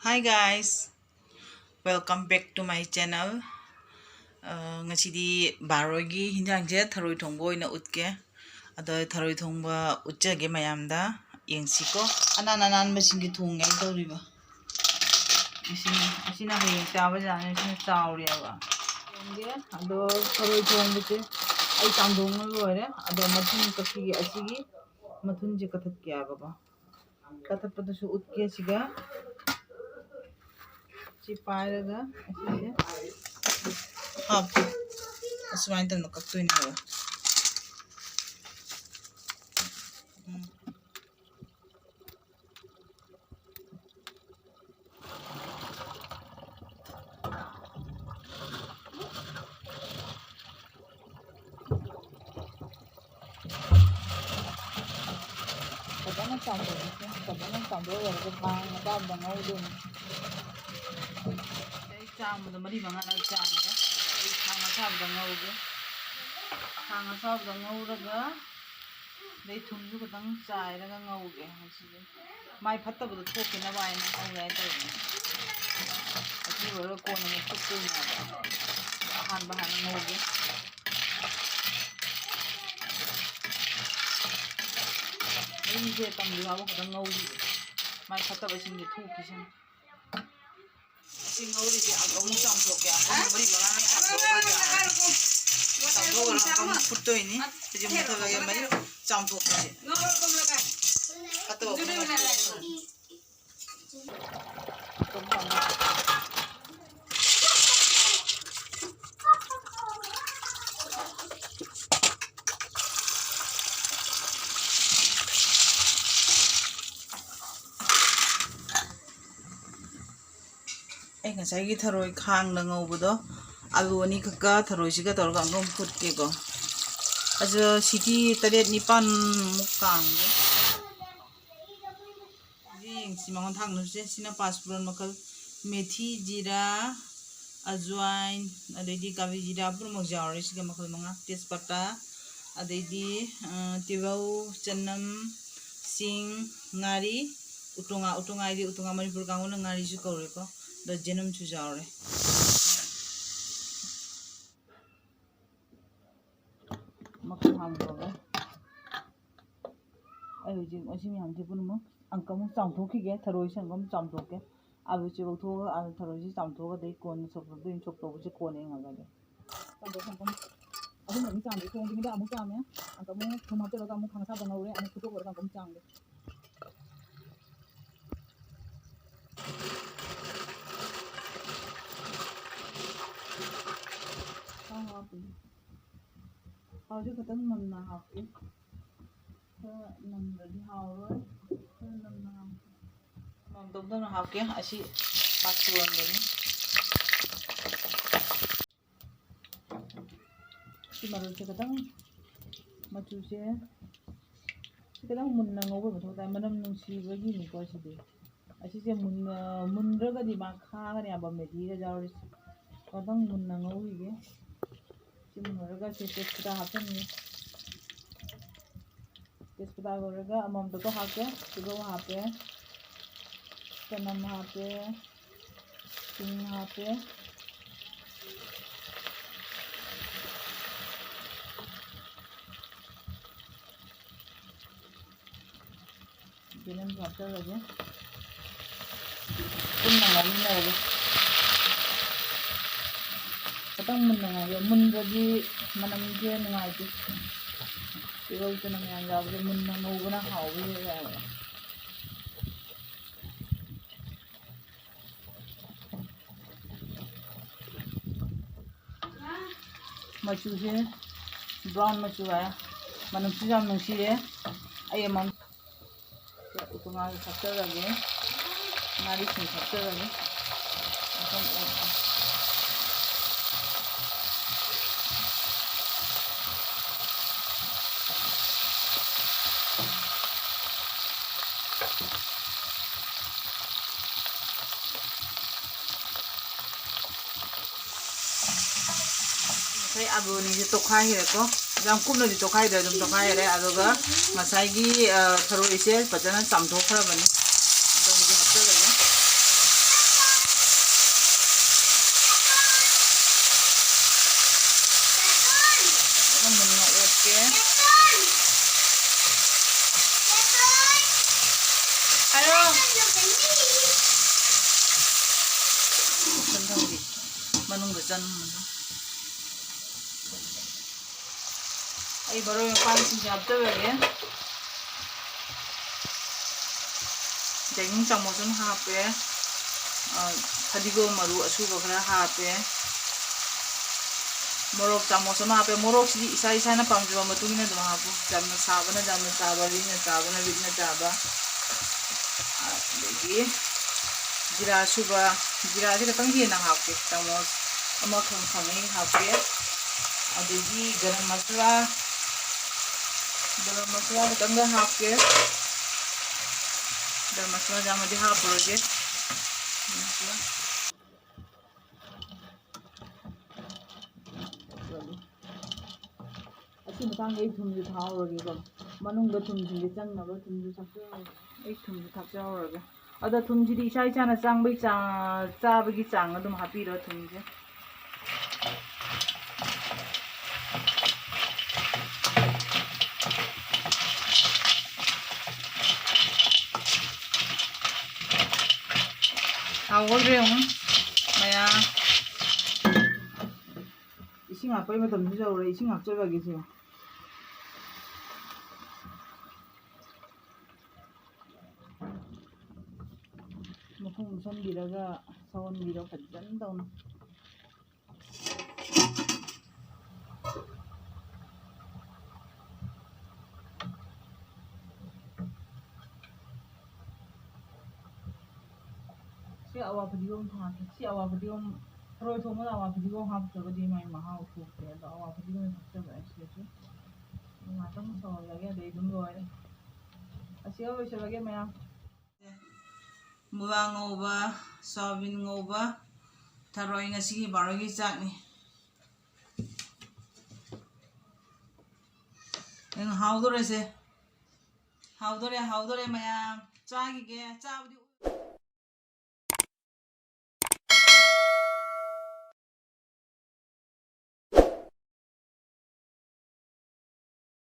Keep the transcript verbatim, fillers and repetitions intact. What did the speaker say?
Hi guys, welcome back to my channel. ꯑ, ꯉꯁꯤꯗꯤ ꯕꯥꯔꯣꯏꯒꯤ ꯍꯤꯟꯖꯥꯡꯁꯦ ꯊꯔꯣꯏ ꯊꯣꯡꯕ ꯑꯣꯏꯅ ꯎꯠꯀꯦ꯫ ꯑꯗꯣ ꯊꯔꯣꯏ ꯊꯣꯡꯕ ꯎꯠꯆꯒꯦ ꯃꯌꯥꯝꯗ, ꯌꯦꯡꯁꯤꯀꯣ꯫ ꯑꯅꯥꯟ ꯑꯅꯥꯟꯕꯁꯤꯡꯗꯤ ꯊꯣꯡꯒꯦ ꯇꯧꯔꯤꯕ꯫ ꯑꯁꯤꯅ, ꯑꯁꯤꯅ ꯍꯌꯦꯡ ꯆꯥꯕ ꯌꯥꯅꯤ, ꯑꯁꯤꯅ ꯆꯥꯎꯔꯦꯕ꯫ ꯊꯣꯡꯒꯦ꯫ ꯑꯗꯣ ꯊꯔꯣꯏ ꯊꯣꯡꯕꯁꯦ ꯑꯩ ꯆꯥꯝꯊꯣꯛꯅ ꯂꯣꯏꯔꯦ꯫ ꯑꯗꯣ ꯃꯊꯨꯟ ꯀꯛꯈꯤꯒꯦ, ꯑꯁꯤꯒꯤ ꯃꯊꯨꯟꯁꯦ ꯀꯛꯊꯠꯀꯦ ꯍꯥꯏꯕꯀꯣ꯫ ꯀꯛꯊꯠꯄꯗꯨꯁꯨ ꯎꯠꯀꯦ ꯁꯤꯒ꯫ ꯁꯤ ꯄꯥꯏꯔꯒ ꯑꯁꯤꯁꯦ ꯍꯥꯞꯄꯨ꯫ ꯑꯁꯨꯃꯥꯏꯅ ꯇꯧꯅ ꯀꯛꯇꯣꯏꯅꯦ ꯍꯥꯏꯕ꯫ ꯎꯝ꯫ ꯐꯖꯅ ꯆꯥꯝꯊꯣꯛꯑꯁꯤ꯫ ꯐꯖꯅ ꯆꯥꯝꯊꯣꯛ ꯂꯣꯏꯔꯒ ꯈꯥꯡ ꯃꯆꯥ ꯑꯃꯗ ꯉꯧꯗꯣꯏꯅꯤ꯫ ꯑꯩ ꯆꯥꯝꯕꯗ ꯃꯔꯤ ꯃꯉꯥꯔꯛ ꯆꯥꯝꯃꯒ ꯑꯩ ꯈꯥꯡ ꯑꯁꯥꯕꯗ ꯉꯧꯒꯦ꯫ ꯈꯥꯡ ꯑꯁꯥꯕꯗ ꯉꯧꯔꯒ ꯑꯗꯩ ꯊꯨꯝꯁꯨ ꯈꯤꯇꯪ ꯆꯥꯏꯔꯒ ꯉꯧꯒꯦ꯫ ꯃꯥꯏ ꯐꯠꯇꯕꯗꯣ ꯊꯣꯛꯈꯤꯅꯕ ꯍꯥꯏꯅ ꯉꯧꯒꯦ ꯍꯥꯏ ꯇꯧꯕꯅꯦ꯫ ꯑꯗꯨ ꯂꯣꯏꯔꯒ ꯀꯣꯟꯅ ꯑꯃꯨꯛ ꯐꯨꯠꯇꯣꯏꯅꯦꯕ꯫ ꯑꯍꯥꯟꯕ ꯍꯥꯟꯅ ꯉꯧꯒꯦ꯫ ꯃꯩꯁꯦ ꯇꯝꯗ꯭ꯔꯤ ꯐꯥꯎꯕ ꯈꯤꯇꯪ ꯉꯧꯈꯤꯒꯦ꯫ ꯃꯥꯏ ꯐꯠꯇꯕꯁꯤꯡꯁꯦ ꯊꯣꯛꯈꯤꯁꯅꯨ꯫ ꯁꯤ ꯉꯧꯔꯤꯁꯦ ꯑꯃꯨꯛ ꯆꯥꯝꯊꯣꯛꯀꯦ꯫ ꯑꯃꯨꯛ ꯃꯔꯤ ꯃꯉꯥ ꯆꯥꯝꯊꯣꯛꯑꯒ ꯆꯥꯝꯊꯣꯛꯑꯒ ꯑꯃꯨꯛ ꯐꯨꯠꯇꯣꯏꯅꯤ꯫ ꯁꯤꯁꯦ ꯃꯨꯊꯠꯂꯒꯦ, ꯃꯔꯤ ꯆꯥꯝꯊꯣꯛꯀꯦ꯫ ꯐꯠꯇꯕ ꯄꯨꯝꯅꯃꯛ ꯑꯩ ꯉꯁꯥꯏꯒꯤ ꯊꯔꯣꯏ ꯈꯥꯡꯗ ꯉꯧꯕꯗꯣ, ꯑꯂꯨ ꯑꯅꯤꯈꯛꯀ ꯊꯔꯣꯏꯁꯤꯒ ꯇꯧꯔꯒ ꯑꯃꯨꯛ ꯐꯨꯠꯀꯦꯀꯣ꯫ ꯑꯗꯣ ꯁꯤꯇꯤ ꯇꯔꯦꯠ ꯅꯤꯄꯥꯟꯃꯨꯛ ꯀꯥꯡꯒꯦ꯫ ꯍꯧꯖꯤꯛ ꯌꯦꯡꯁꯤ ꯃꯉꯣꯟ ꯊꯥꯡꯅꯔꯁꯦ꯫ ꯁꯤꯅ ꯄꯥꯁꯄꯨꯔꯟ ꯃꯈꯜ, ꯃꯦꯊꯤ, ꯖꯤꯔꯥ, ꯑꯖꯋꯥꯏꯟ, ꯑꯗꯩꯗꯤ ꯀꯥꯕꯤ ꯖꯤꯔꯥ ꯄꯨꯝꯅꯃꯛ ꯌꯥꯎꯔꯦ꯫ ꯁꯤꯒ ꯃꯈꯜ ꯃꯉꯥ, ꯇꯦꯖꯄꯇꯥ, ꯑꯗꯩꯗꯤ, ꯑ, ꯇꯤꯜꯍꯧ, ꯆꯅꯝ, ꯁꯤꯡ, ꯉꯥꯔꯤ, ꯎꯇꯣꯡꯉꯥ, ꯎꯇꯣꯡꯉꯥ ꯍꯥꯏꯗꯤ ꯎꯇꯣꯡꯉꯥ ꯃꯅꯤꯄꯨꯔ ꯀꯥꯡꯕꯨꯅ ꯉꯥꯔꯤꯁꯨ ꯀꯧꯔꯦꯀꯣ꯫ ꯑꯗ ꯖꯦꯅꯝꯁꯨ ꯌꯥꯎꯔꯦ꯫ ꯃꯈꯨꯝ ꯍꯥꯡꯗꯣꯛꯑꯒ ꯑꯩ ꯍꯧꯖꯤꯛ ꯃꯁꯤ ꯃꯌꯥꯝꯁꯦ ꯄꯨꯝꯅꯃꯛ ꯑꯪꯀ ꯑꯃꯨꯛ ꯆꯥꯝꯊꯣꯛꯈꯤꯒꯦ꯫ ꯊꯔꯣꯏꯁꯦ ꯑꯪꯀ ꯑꯃꯨꯛ ꯆꯥꯝꯊꯣꯛꯀꯦ꯫ ꯑꯥꯂꯨꯁꯦ ꯂꯧꯊꯣꯛꯑꯒ, ꯑꯥꯂꯨ ꯊꯔꯣꯏꯁꯦ ꯆꯥꯝꯊꯣꯛꯑꯒ ꯑꯗꯩ ꯀꯣꯟꯅ ꯁꯣꯛ ꯇꯧꯗꯣꯏꯅꯤ꯫ ꯁꯣꯛ ꯇꯧꯕꯁꯦ ꯀꯣꯟꯅ ꯌꯦꯡꯍꯜꯂꯒꯦ꯫ ꯆꯥꯝꯊꯣꯛ, ꯆꯥꯝꯊꯣꯛ꯫ ꯑꯍꯨꯝ ꯑꯅꯤ ꯆꯥꯝꯃꯤ꯫ ꯊꯣꯡꯗ꯭ꯔꯤꯉꯩꯗ ꯑꯃꯨꯛ ꯆꯥꯝꯃꯦ꯫ ꯑꯪꯀ ꯑꯃꯨꯛ ꯊꯨꯝ ꯍꯥꯞꯆꯤꯜꯂꯒ ꯑꯃꯨꯛ ꯈꯥꯡ ꯑꯁꯥꯕꯗ ꯉꯧꯔꯦ꯫ ꯑꯃꯨꯛ ꯐꯨꯠꯇꯣꯛ ꯂꯣꯏꯔꯒ ꯑꯪꯀ ꯑꯃꯨꯛ ꯆꯥꯝꯒꯦ꯫ ꯊꯥꯎ ꯍꯥꯞꯄꯤ꯫ ꯊꯥꯎꯁꯦ ꯈꯤꯇꯪ ꯅꯝꯅ ꯍꯥꯞꯄꯤ꯫ ꯈꯔ ꯅꯝꯗ꯭ꯔꯗꯤ ꯍꯥꯎꯔꯣꯏ꯫ ꯈꯔ ꯅꯝꯅ ꯍꯥꯞꯄꯤ꯫ ꯃꯣꯔꯣꯛ ꯇꯧꯗꯅ ꯍꯥꯞꯀꯦ꯫ ꯑꯁꯤ ꯄꯥꯛ ꯌꯣꯟꯕꯅꯤ꯫ ꯁꯤ ꯃꯔꯣꯏꯁꯦ ꯈꯤꯇꯪ ꯃꯆꯨꯁꯦ ꯁꯤ ꯈꯤꯇꯪ ꯃꯨꯟꯅ ꯉꯧꯕ ꯃꯊꯧ ꯇꯥꯏ꯫ ꯃꯅꯝ ꯅꯨꯡꯁꯤꯕꯒꯤꯅꯤꯀꯣ ꯁꯤꯗꯤ꯫ ꯑꯁꯤꯁꯦ ꯃꯨꯟꯅ, ꯃꯨꯟꯗ꯭ꯔꯒꯗꯤ ꯃꯥ ꯈꯥꯒꯅꯦꯕ ꯃꯦꯊꯤꯒ ꯌꯥꯎꯔꯤꯁꯦ꯫ ꯈꯤꯇꯪ ꯃꯨꯟꯅ ꯉꯧꯈꯤꯒꯦ꯫ ꯁꯤ ꯃꯨꯟꯅꯔꯒ ꯁꯤ ꯇꯦꯖꯄꯇꯥ ꯍꯥꯞꯆꯤꯟꯒꯦ꯫ ꯇꯦꯖꯄꯇꯥ ꯂꯣꯏꯔꯒ ꯑꯃꯃꯝꯗꯀꯣ ꯍꯥꯞꯀꯦ꯫ ꯇꯤꯜꯍꯧ ꯍꯥꯞꯄꯦ, ꯆꯅꯝ ꯍꯥꯞꯄꯦ, ꯁꯤꯡ ꯍꯥꯞꯄꯦ꯫ ꯌꯦꯅꯝꯁꯨ ꯍꯥꯞꯆꯜꯂꯒꯦ꯫ ꯄꯨꯟꯅ ꯉꯧꯃꯤꯟꯅꯔꯒꯦ꯫ ꯈꯤꯇꯪ ꯃꯨꯟꯅ ꯉꯧꯒꯦ꯫ ꯃꯨꯟꯗ꯭ꯔꯗꯤ ꯃꯅꯝꯁꯦ ꯅꯨꯡꯉꯥꯏꯇꯦ꯫ ꯇꯤꯜꯍꯧ ꯆꯅꯝ ꯃꯌꯥꯝ ꯌꯥꯎꯕꯁꯦ ꯃꯨꯟꯅ ꯉꯧꯕꯅ ꯍꯥꯎꯕ ꯍꯦꯜꯂꯦ ꯍꯥꯏꯕ꯫ ꯃꯆꯨꯁꯦ brown ꯃꯆꯨ ꯍꯥꯏ꯫ ꯃꯅꯝꯁꯨ ꯌꯥꯝ ꯅꯨꯡꯁꯤꯔꯦ꯫ ꯑꯩ ꯑꯃ ꯎꯇꯣꯡꯉꯥꯁꯨ ꯊꯥꯛꯆꯔꯒꯦ, ꯉꯥꯔꯤꯁꯤꯡ ꯊꯥꯛꯆꯔꯒꯦ꯫ ꯉꯁꯥꯏ ꯑꯂꯨ ꯑꯅꯤꯁꯦ ꯇꯣꯠꯈꯥꯏꯈ꯭ꯔꯦꯀꯣ꯫ ꯌꯥꯝ ꯀꯨꯞꯅꯗꯤ ꯇꯣꯠꯈꯥꯏꯗ꯭ꯔꯦ, ꯑꯗꯨꯝ ꯇꯣꯠꯈꯥꯏꯈ꯭ꯔꯦ꯫ ꯑꯗꯨꯒ ꯉꯁꯥꯏꯒꯤ, ꯑ, ꯊꯔꯣꯏꯁꯦ ꯐꯖꯅ ꯆꯥꯝꯊꯣꯛꯈ꯭ꯔꯕꯅꯤ꯫ ꯃꯈꯜ ꯈꯪꯗꯦ꯫ ꯃꯅꯨꯡꯗ ꯆꯪꯕꯅꯤ꯫ ꯑꯩ ꯃꯔꯣꯏ ꯃꯄꯥꯡꯁꯤꯡꯁꯦ ꯍꯥꯞꯆꯔꯒꯦ꯫ ꯆꯦꯡ ꯆꯥꯃꯁ ꯑꯃ ꯍꯥꯞꯄꯦ꯫ ꯑ, ꯐꯗꯤꯒꯣꯝ ꯃꯔꯨ ꯑꯁꯨꯕ ꯈꯔ ꯍꯥꯞꯄꯦ꯫ ꯃꯣꯔꯣꯛ ꯆꯥꯃꯁ ꯑꯃ ꯍꯥꯞꯄꯦ꯫ ꯃꯣꯔꯣꯛꯁꯤꯗꯤ ꯏꯁꯥ ꯏꯁꯥꯅ ꯄꯥꯝꯖꯕ ꯃꯇꯨꯡ ꯏꯟꯅ ꯑꯗꯨꯝ ꯍꯥꯞꯄꯨ꯫ ꯌꯥꯝꯅ ꯁꯥꯕꯅ ꯌꯥꯝꯅ ꯆꯥꯕ, ꯂꯤꯛꯅ ꯆꯥꯕꯅ ꯂꯤꯛꯅ ꯆꯥꯕ꯫ ꯑꯗꯒꯤ ꯖꯤꯔꯥ ꯁꯨꯕ, ꯖꯤꯔꯥꯁꯦ ꯈꯤꯇꯪ ꯍꯦꯟꯅ ꯍꯥꯞꯀꯦ, ꯆꯥꯃꯁ ꯑꯃꯈꯛ ꯐꯪꯉꯤ ꯍꯥꯞꯀꯦ꯫ ꯑꯗꯒꯤ ꯒꯔꯝ ꯃꯁꯥꯂꯥ, ꯒꯔꯝ ꯃꯁꯥꯂꯥ ꯈꯤꯇꯪꯒ ꯍꯥꯞꯀꯦ꯫ ꯒꯔꯝ ꯃꯁꯥꯂꯥ ꯌꯥꯝꯅꯗꯤ ꯍꯥꯞꯄꯔꯣꯏꯒꯦ꯫ ꯑꯁꯤ ꯃꯇꯥꯡꯗ ꯑꯩ ꯊꯨꯝꯁꯨ ꯊꯥꯛꯍꯧꯔꯒꯦꯀꯣ꯫ ꯃꯅꯨꯡꯗ ꯊꯨꯝꯁꯤꯡꯁꯦ ꯆꯪꯅꯕ ꯊꯨꯝꯁꯨ ꯊꯥꯛꯆꯔꯒꯦ꯫ ꯑꯩ ꯊꯨꯝꯁꯨ ꯊꯥꯛꯆꯍꯧꯔꯒꯦ꯫ ꯑꯗ ꯊꯨꯝꯁꯤꯗꯤ ꯏꯁꯥ ꯏꯁꯥꯅ ꯆꯥꯡꯕꯩ ꯆꯥ-, ꯆꯥꯕꯒꯤ ꯆꯥꯡ ꯑꯗꯨꯝ ꯍꯥꯞꯄꯤꯔꯣ ꯊꯨꯝꯁꯦ꯫ ꯍꯥꯎꯒꯗ꯭ꯔꯦ ꯌꯦꯡꯉꯨ ꯃꯌꯥꯝ꯫ ꯏꯁꯤꯡ ꯍꯥꯞꯄꯩ ꯃꯇꯝꯁꯨ ꯌꯧꯔꯦ꯫ ꯏꯁꯤꯡ ꯍꯥꯞꯆꯔꯒꯦ ꯁꯦ꯫ ꯃꯈꯨꯝ ꯀꯨꯞꯁꯟꯕꯤꯔꯒ ꯁꯧꯍꯟꯕꯤꯔꯣ ꯐꯖꯅ ꯇꯧꯅ꯫ ꯁꯤ ꯑꯋꯥ ꯐꯗꯤꯒꯣꯝ ꯊꯥꯛꯀꯦ꯫ ꯁꯤ ꯑꯋꯥ ꯐꯗꯤꯒꯣꯝ, ꯊꯔꯣꯏ ꯊꯣꯡꯕꯗ ꯑꯋꯥ ꯐꯗꯤꯒꯣꯝ ꯍꯥꯞꯇ꯭ꯔꯒꯗꯤ ꯃꯥꯏ ꯃꯍꯥꯎ ꯊꯣꯛꯇꯦ꯫ ꯑꯗꯣ ꯑꯋꯥ ꯐꯗꯤꯒꯣꯝ ꯊꯥꯛꯆꯕ ꯑꯩ ꯁꯤꯗꯁꯨ꯫ ꯉꯥꯛꯇꯪ ꯁꯧꯍꯜꯂꯒꯦ, ꯑꯗꯩ ꯑꯗꯨꯝ ꯂꯣꯏꯔꯦ꯫ ꯑꯁꯤꯒ ꯂꯣꯏꯁꯤꯜꯂꯒꯦ ꯃꯌꯥꯝ꯫ ꯃꯨꯂꯥ ꯉꯧꯕ, ꯁꯣꯌꯥꯕꯤꯟ ꯉꯧꯕ, ꯊꯔꯣꯏ ꯉꯁꯤꯒꯤ ꯕꯥꯔꯣꯒꯤ ꯆꯥꯛꯅꯤ꯫ ꯌꯦꯡꯉꯣ, ꯍꯥꯎꯗꯣꯔꯦꯁꯦ꯫ ꯍꯥꯎꯗꯣꯔꯦ, ꯍꯥꯎꯗꯣꯔꯦ ꯃꯌꯥꯝ꯫ ꯆꯥꯈꯤꯒꯦ꯫ ꯆꯥꯕꯗꯤ